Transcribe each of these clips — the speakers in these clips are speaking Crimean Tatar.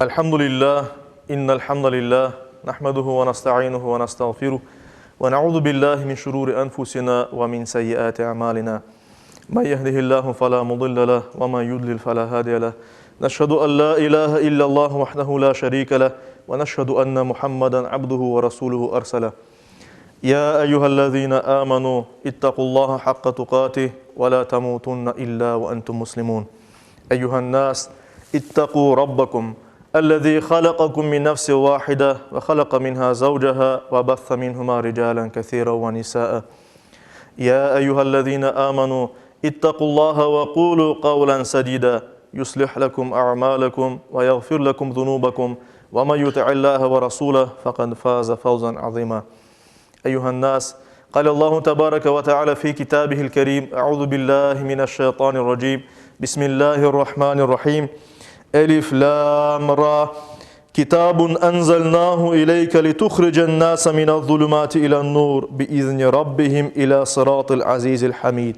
Elhamdülillah, innel hamdalillah, nahmeduhu ve nastainuhu ve nastağfiruh, ve na'uzu billahi min şururi enfusina ve min seyyiati a'malina. Men yehdihillahu fela mudille leh, ve men yudlil fela hadiye leh. Neşhedü en la ilahe illallah vahdehu la şerike leh, ve neşhedü enne Muhammeden abduhu ve rasuluhu erseleh. Ya eyyühellezine amenu, ittaqullaha hakka tukatih, ve la temutunne illa ve entum muslimun. Eyyühen nas, ittaqu rabbakum, ellezî halakakum min nefsin vâhide ve halaka minhâ zevceha ve bethe minhumâ ricâlen kesîren ve nisâe. Ya eyyühellezîne âmenû, ittaqullâhe ve kûlû kavlen sedîdâ, yuslih lekum a'mâlekum ve yağfir lekum zunûbekum ve men yuti'illâhe ve rasûleh fekad fâze fevzen azîmâ. Eyyühen nas, Kâlellâhu tebâreke ve teâlâ fî kitâbihil kerîm, Eûzü billâhi mineşşeytânirracîm, Bismillâhirrahmânirrahîm, Elif, Lâm, Ra, Kitabun enzelnâhu ileyke lituhricen nâse minezzulümâti ilen-nûr biizni rabbihim ilâ sıratil azîzil hamîd.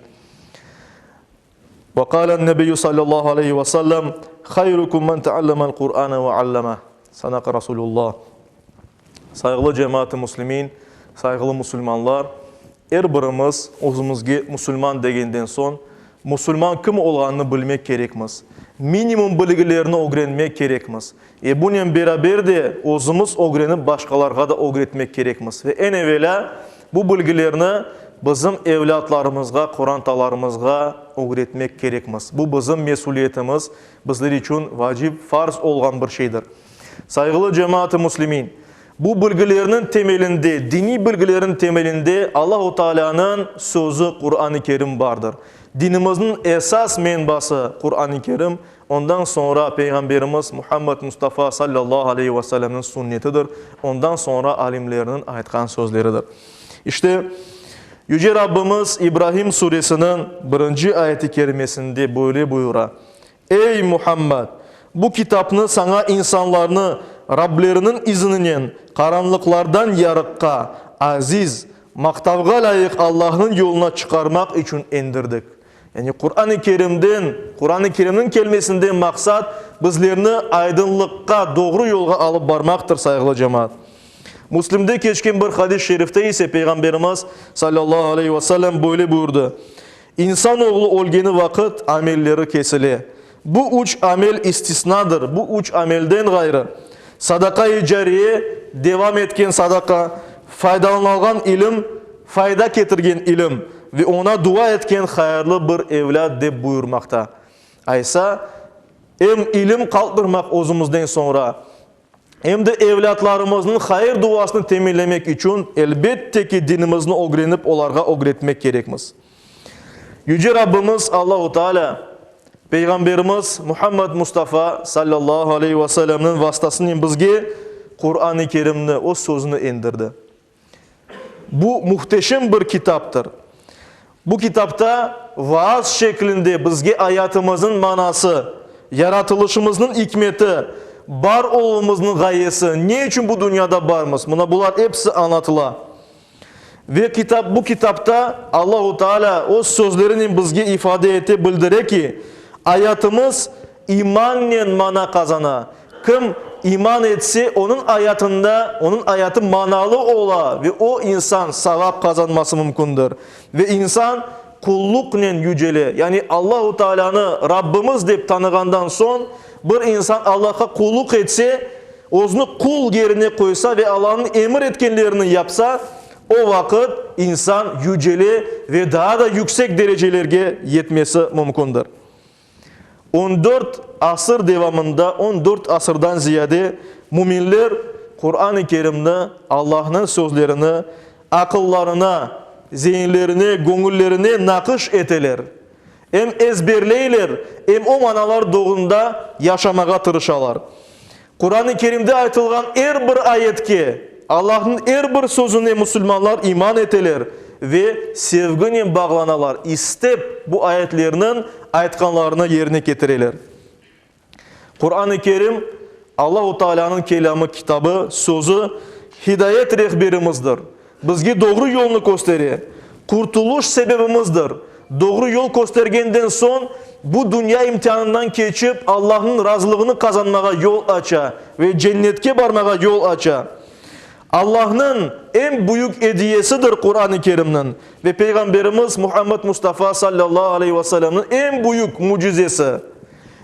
Ve kâlen nebiyyü sallallahu aleyhi ve sellem, Hayrukum men teallemel Kur'ane ve allemeh. Sadaka Rasulullah. Sayğılı cemaat-ı muslimin, sayğılı musulmanlar, er birimiz özümizge musulman degenden soñ, musulman kim olğanını bilmek kerekmiz. Minimum bilgilerni ögrenmek kerekmiz. E bunen beraber de özümiz ögrenip başqalarğa da ögretmek kerekmiz. Ve eñ evelâ bu bilgilerni bizim evlâtlarımızğa, qorantalarımızğa ögretmek kerekmiz. Bu bizim mesüliyetimiz, bizler içün vacip, farz olğan bir şeydir. Sayğılı cemaat-ı müslimin, bu bilgilerniñ temelinde, diniy bilgilerniñ temelinde Allahu Taalânıñ sözü Quran-ı Kerim bardır. Dinimizniñ esas menbası Quran-ı Kerim, Ondan soñra Peyğamberimiz Muhammed Mustafa sallallahu aleyhi ve sellemniñ sünnetidir, ondan soñra alimlerniñ aytqan sözleridir. İşte, Yüce Rabbimiz İbrahim suresiniñ birinci ayeti kerimesinde böyle buyura, Ey, Muhammed! Bu kitapnı saña insanlarnı Rableriniñ izininen qaranlıqlardan yarıqqa, aziz, maqtavğa lâyıq Allahnıñ yoluna çıqarmaq içün endirdik. Yani Quran-ı Kerimden, Quran-ı Kerimniñ kelmesinden maqsat, bizlerni aydınlıqqa, doğru yolğa alıp barmaqtır, sayğılı cemaat. Müslimde keçken bir hadis-i şerifte ise Peyğamberimiz, salâllahu aleyhi ve sellem, böyle buyurdı, İnsan oğlu ölgeni vaqıt amelleri kesile. Bu üç amel istisnadır, bu üç amelden ğayrı, sadaqa-i cariye, devam etken sadaqa, faydalanılğan ilim, fayda ketirgen ilim, ve oña dua etken hayırlı bir evlât dep buyurmaqta. Aysa, em ilim qaldırmaq özümizden soñra, em de evlâtlarımıznıñ hayır duasını teminlemek içün, elbette ki, dinimizni ögrenip olarğa ögretmek kerekmiz. Yüce Rabbimiz Allahu Teala Peyğamberimiz Muhammed Mustafa sallallahu aleyhi ve sellemniñ vastasınen bizge Quran-ı Kerimni, Öz sözüni endirdi. Bu muhteşem bir kitaptır. Bu kitapta vaaz şeklinde bizge ayatımıznıñ manası, yaratılışımıznıñ ikmeti, bar oluvımıznıñ ğayesi, ne içün bu dünyada barmız, mına bular episi añlatıla. Ve kitap, bu kitapta Allahu Teala öz sözlerinen bizge ifade ete, bildire ki, ayatımız imannen mana qazana. Kim iman etse, onıñ ayatında, onıñ ayatı manalı ola ve o insan savap qazanması mümkündir. Ve insan qulluqnen yücele, yani Allahu Tealanı Rabbimiz dep tanığandan soñ, bir insan Allahqa qulluq etse, Özüni qul yerine qoysa ve Allanıñ emir etkenlerini yapsa, o vaqıt insan yücele ve daa da yüksek derecelerge yetmesi mümkündir. On dört asır devamında, on dört asırdan ziyade müminler Quran-ı Kerimni, Allahnıñ sözlerini aqıllarına, zeyinlerine, göñüllerine naqış eteler. Em ezberleyler, em o manalar doğrunda yaşamağa tırışalar. Quran-ı Kerimde aytılğan er bir ayetke, Allahnıñ er bir sözüne musulmanlar iman eteler ve sevginen bağlanalar, istep bu ayetlerniñ aytqanlarını yerine ketireler. Quran-ı Kerim, Allahu Taalânıñ kelâmı, kitabı, sözü, hidayet rehberimizdir, bizge doğru yolnı köstere, qurtuluş sebebimizdir. Doğru yol köstergenden soñ, bu dünya imtianından keçip, Allahnıñ razılığını qazanmağa yol aça ve cennetke barmağa yol aça. Allahnıñ eñ büyük ediyesidir Quran-ı Kerimniñ ve Peyğamberimiz Muhammed Mustafa sallallahu aleyhi ve sellemniñ eñ büyük mücizesi,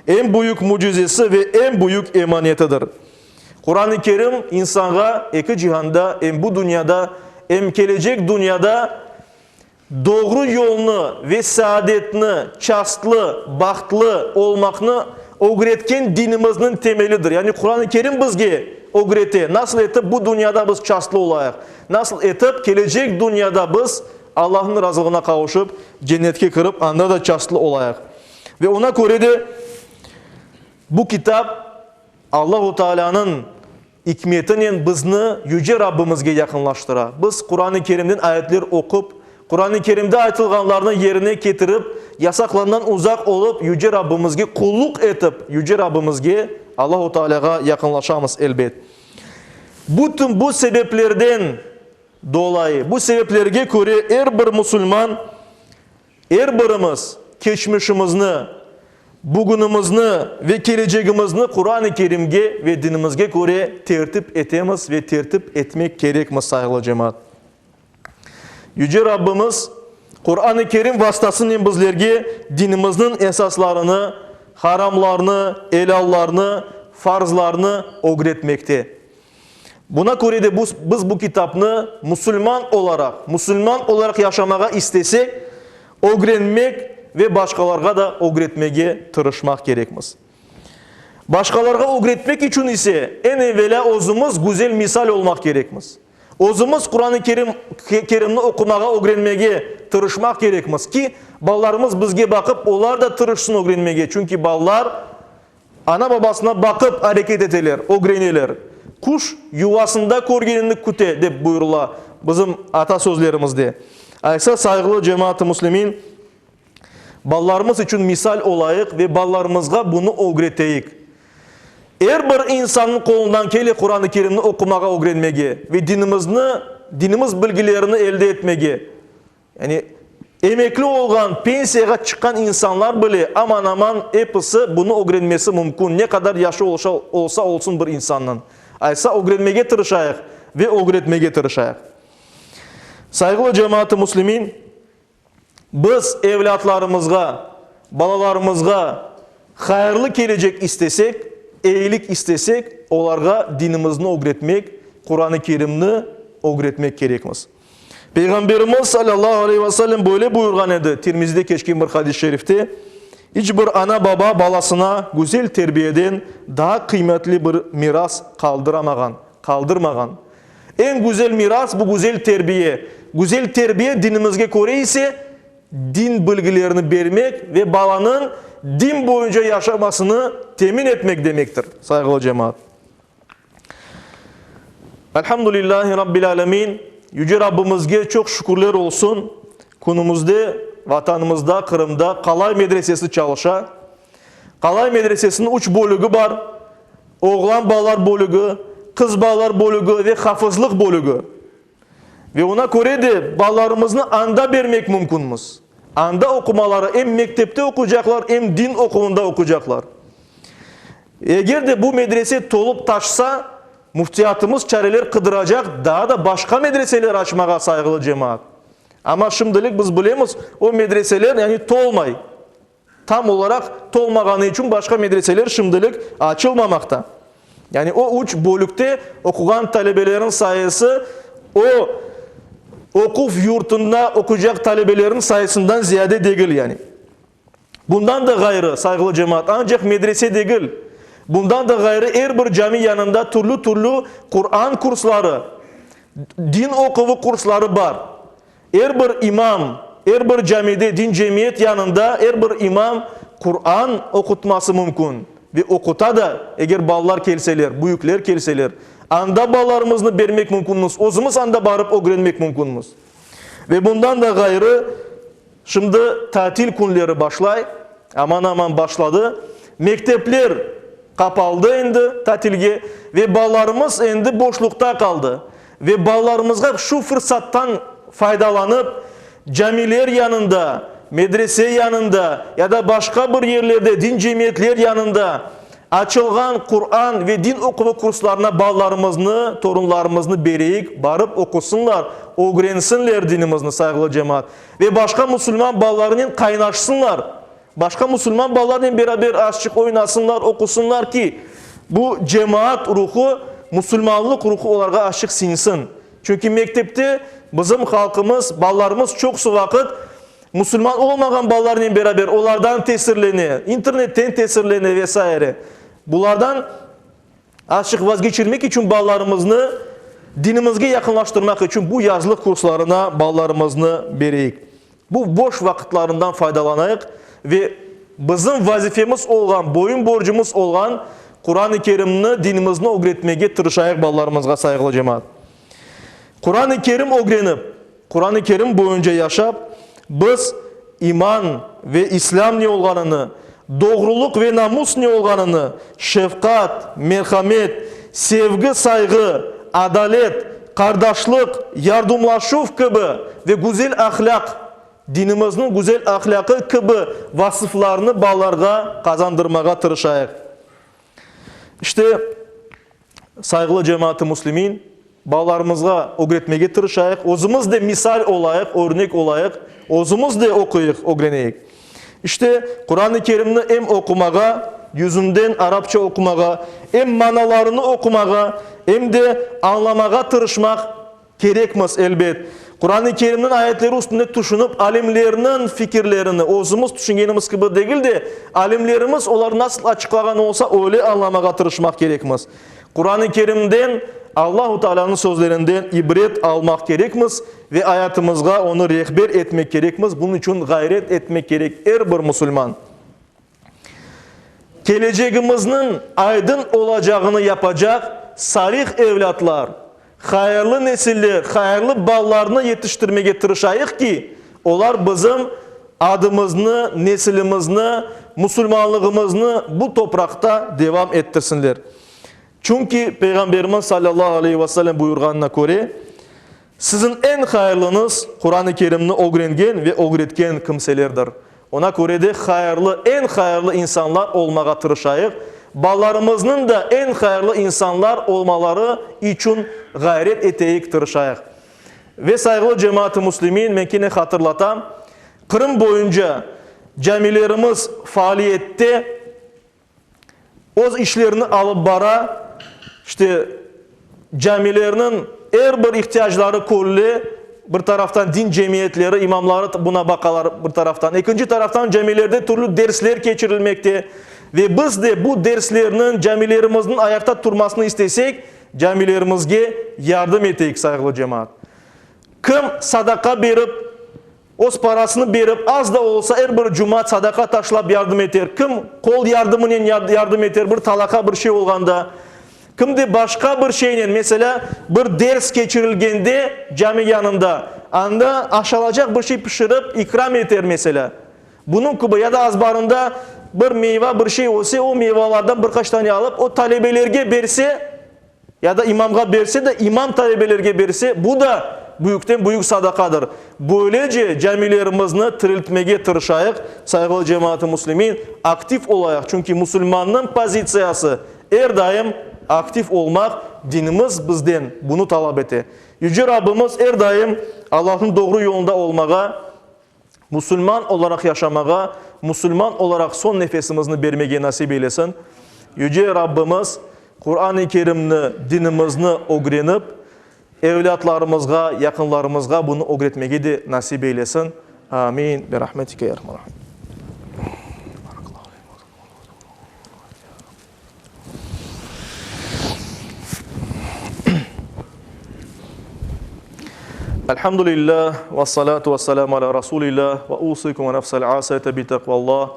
eñ büyük mücizesi ve eñ büyük emanetidir. Quran-ı Kerim insanğa eki cihanda, em bu dünyada, em kelecek dünyada doğru yolnı ve saadetni, çastlı, bahtlı olmaqnı ögretken dinimizniñ temelidir. Yani Quran-ı Kerim bizge ögrete, nasıl etip bu dünyada biz çastlı olayıq, nasıl etip kelecek dünyada biz Allahnıñ razılığına qavuşıp, cennetke kirip, anda da çastlı olayıq. Ve oña köre de bu kitap Allahu Taalânıñ ikmetinen bizni Yüce Rabbimizge yaqınlaştıra. Biz Quran-ı Kerimden ayetler oqup, Quran-ı Kerimde aytılğanlarnı yerine ketirip, yasaqlarından uzaq olıp, Yüce Rabbimizge qulluq etip, Yüce Rabbimizge, Allahu Taalâğa yaqınlaşamız, elbet. Bütün bu sebeplerden dolayı, bu sebeplerge köre er bir musulman, Er birimiz keçmişimizni, bugünimizni ve kelecegimizni Quran-ı Kerimge ve dinimizge köre tertip etemiz ve tertip etmek kerekmiz, sayğılı cemaat. Yüce Rabbimiz Quran-ı Kerim vastasınen bizlerge dinimizniñ esaslarını, haramlarnı, elâllarnı, farzlarnı ögretmekte. Buna köre de biz bu kitapnı musulman olaraq, musulman olaraq yaşamağa istesek, ögrenmek ve başqalarğa da ögretmege tırışmaq kerekmiz. Başqalarğa ögretmek içün ise eñ evelâ özümiz güzel misal olmaq kerekmiz. Özümiz Quran-ı Kerim, Kerimni oqumağa, ögrenmege tırışmaq kerekmiz ki, balalarımız bizge baqıp, olar da tırışsın ögrenmege, çünki balalar Ana-babasına baqıp areket eteler, ögreneler. Quş yuvasında körgenini küte, dep buyurıla bizim ata sözlerimizde. Aysa, sayğılı cemaat-ı müslimin, balalarımız içün misal olayıq ve balalarımızğa bunı ögreteyik. Er bir insannıñ qolundan kele Quran-ı Kerimni oqumağa ögrenmege ve dinimizni, dinimiz bilgilerini elde etmege. Yani, emekli olğan, pensiyağa çıqqan insanlar bile aman-aman episi bunı ögrenmesi mümkün, ne qadar yaşı olsa olsun bir insannıñ. Aysa, ögrenmege tırışayıq ve ögretmege tırışayıq. Sayğılı cemaat-ı müslimin, biz evlâtlarımızğa, balalarımızğa hayırlı kelecek istesek, eyilik istesek, olarğa dinimizni ögretmek, Quran-ı Kerimni ögretmek kerekmiz. Peyğamberimiz salâllahu aleyhi ve sellem böyle buyurğan edi, Tirmizide keçken bir hadis-i şerifte, İç bir ana-baba balasına güzel terbiyeden daa qıymetli bir miras qaldıramağan, qaldırmağan. Eñ güzel miras, bu güzel terbiye. Güzel terbiye dinimizge köre ise, din bilgilerini bermek ve balanıñ din boyunca yaşamasını temin etmek demektir, sayğılı cemaat. Elhamdülillahi Rabbil alemin. Yüce Rabbimizge çoq şükürler olsun. Künümizde Vatanımızda, Qırımda Qalay medresesi çalışa. Qalay medresesiniñ üç bölügi bar, oğlan balalar bölügi, qız balalar bölügi ve hafızlıq bölügi. Ve oña köre de balalarımıznı anda bermek mümkünmiz. Anda oqumaları em mektepte oquycaqlar, em din oquvında oquycaqlar. Eger de bu medrese tolıp taşsa, müftiyatımız çareler qıdıracaq daa da başqa medreseler açmağa, sayğılı cemaat. Amma şimdilik biz bilemiz, o medreseler yani tolmay. Tam olaraq tolmağanı içün başqa medreseler şimdilik açılmamaqta. Yani o üç bölükte oquğan talebelerin sayısı o oquv yurtunda oquycaq talebelerin sayısından ziyade degil yani. Bundan da ğayrı, sayğılı cemaat, ancaq medrese degil, bundan da ğayrı er bir cami yanında türlü-türlü Quran kursları, din oquvı kursları bar. Er bir imam, er bir camide, din cemiyet yanında er bir imam Quran oqutması mümkün ve oquta da, eger balalar kelseler, büyükler kelseler. Anda balalarımıznı bermek mümkünmiz, özümiz anda barıp ögrenmek mümkünmiz. Ve bundan da ğayrı, şimdi tatil künleri başlay, aman-aman başladı, mektepler qapaldı endi tatilge ve balalarımız endi boşluqta qaldı. Ve balalarımızğa şu fırsattan faydalanıp, camiler yanında, medrese yanında ya da başqa bir yerlerde din cemiyetler yanında açılğan Quran ve din oquvı kurslarına balalarımıznı, torunlarımıznı bereyik, barıp oqusınlar, ögrensinler dinimizni, sayğılı cemaat, ve başqa musulman balalarınen qaynaşsınlar, başqa musulman balalarnen beraber azçıq oynasınlar, oqusınlar ki, bu cemaat ruhu, musulmanlıq ruhu olarğa azçıq siñsin. Çünki mektepte bizim halqımız, balalarımız çoqusı vaqıt musulman olmağan balalarnen beraber olardan tesirlene, internetten tesirlene ve saire. Bulardan azçıq vazgeçirmek içün balalarımıznı dinimizge yaqınlaştırmaq içün bu yazlıq kurslarına balalarımıznı bereyik. Bu boş vaqıtlarından faydalanayıq ve bizim vazifemiz olğan, boyun-borcumız olğan Quran-ı Kerimni, dinimizni ögretmege tırışayıq balalarımızğa, sayğılı cemaat. Quran-ı Kerim ögrenip, Quran-ı Kerim boyunca yaşap, biz iman ve İslâm ne olğanını, doğrulıq ve namus ne olğanını, şefqat, merhamet, sevgi, sayğı, adalet, qardaşlıq, yardımlaşuv kibi ve güzel ahlâq, dinimizniñ güzel ahlâqı kibi vasıflarnı balalarğa qazandırmağa tırışayıq. İşte, sayğılı cemaat-ı müslimin, balalarımızğa ögretmege tırışayıq, özümiz de misal olayıq, örnek olayıq, özümiz de oquyıq, ögreneyik. İşte, Quran-ı Kerimni em oqumağa, yüzünden arapça oqumağa, em manalarını oqumağa, em de añlamağa tırışmaq kerekmiz, elbet. Quran-ı Kerimniñ ayetleri üstünde tüşünip, alimlerniñ fikirlerini, özümiz tüşüngenimiz kibi degil de, alimlerimiz olar nasıl açıqlağan olsa, öyle añlamağa tırışmaq kerekmiz. Quran-ı Kerimden, Allahu Taalânıñ sözlerinden ibret almaq kerekmiz ve ayatımızğa onı rehber etmek kerekmiz, bunıñ içün ğayret etmek kerek er bir musulman. Kelecegimizniñ aydın olacağını yapacaq salih evlâtlar, hayırlı nesiller, hayırlı balalarnı yetiştirmege tırışayıq ki, olar bizim adımıznı, nesilimizni, musulmanlığımıznı bu topraqta devam ettirsinler. Çünki Peyğamberimiz salâllahu aleyhi ve sellem buyurğanına köre, Siziñ eñ hayırlıñız, Quran-ı Kerimni ögrengen ve ögretken kimselerdir. Ona köre de hayırlı, eñ hayırlı insanlar olmağa tırışayıq, balalarımıznıñ da eñ hayırlı insanlar olmaları içün ğayret eteyik, tırışayıq. Ve sayğılı cemaat-ı müslimin, men kene hatırlatam, Qırım boyunca camilerimiz faaliyette, öz işlerini alıp bara, işte, camilerniñ er bir ihtiyacları körüle, bir taraftan din cemiyetleri, imamları buna baqalar bir taraftan, ekinci taraftan camilerde türlü dersler keçirilmekte ve biz de bu derslerniñ, camilerimizniñ ayaqta turmasını istesek, camilerimizge yardım eteyik, sayğılı cemaat. Kim sadaqa berip, Öz parasını berip, az da olsa, er bir cuma sadaqa taşlap yardım eter, kim qol yardımınen yardım eter, bir talaqa bir şey olğanda, kim de başqa bir şeynen, meselâ, bir ders keçirilgende cami yanında, anda aşalacaq bir şey pişirip ikram eter, meselâ. Bunıñ kibi, ya da azbarında bir meyva, bir şey öse, o meyvalardan bir qaç tane alıp, o talebelerge berse, Ya da imamğa berse de, imam talebelerge berse, bu da büyükten büyük sadaqadır. Böylece camilerimizni tiriltmege tırışayıq, sayğılı cemaat-ı müslimin, aktiv olayıq, çünki musulmannıñ pozitsiyası er daim aktiv olmaq, dinimiz bizden bunı talap ete. Yüce Rabbimiz er daim Allahnıñ doğru yolunda olmağa, Musulman olaraq yaşamağa, musulman olaraq soñ nefesimizni bermege nasip eylesin. Yüce Rabbimiz Quran-ı Kerimni, dinimizni ögrenip, evlâtlarımızğa, yaqınlarımızğa bunı ögretmege de nasip eylesin. Amin. Bi rahmetike ya erhamer rahimin. Elhamdülillah, ve salatu ve selamu ala Rasulillah, ve usikum ve nefsel asiyete bi tekvallah.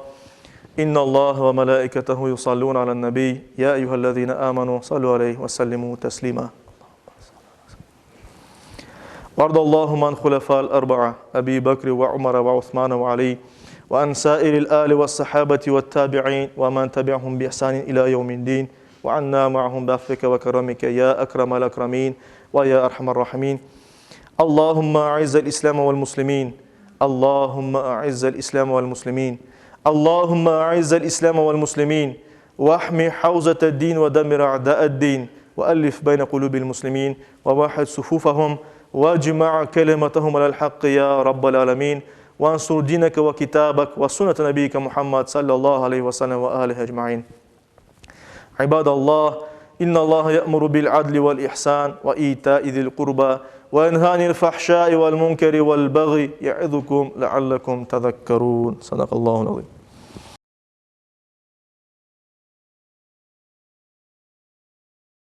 İnna Allah ve melaiketehu yusallun alen nebi, ya eyyühellezine amenu, sallu aleyhi ve sellimu teslima. Vardallahu an hulefal erba'a, Ebi Bekri ve Umara ve Osmane ve Ali, ve an sairil ali ve sahabeti ve tabi'in, ve men tebi'hum bi ihsanin ila yevmiddin, ve anna ma'hum bi affike ve keramike ya ekremel ekremin ve ya erhamer rahimin. Allahümme a'izzel İslame vel muslimin. Allahümme a'izzel İslâme vel muslimin. Allahümme a'izzel İslâme vel muslimin. Vahmi havzete-din ve demmir a'da'ed-din. Ve ellif beyne kulubil muslimin. Ve vahid sufufahum. Ve cima' kelimetehum alel hakkı ya Rabbel alemin. Ve ansur dineke ve kitabek ve sünnete nebiyyike Muhammed sallallahu aleyhi ve sellem ve alihi ecmain. İbadallah, innallaha ya'muru bil adli vel ihsan ve ita'i zil qurba ve yenha anil fahşai vel munkeri vel baghi ya'izukum leallekum tezekkerun. Sadakallahul azim.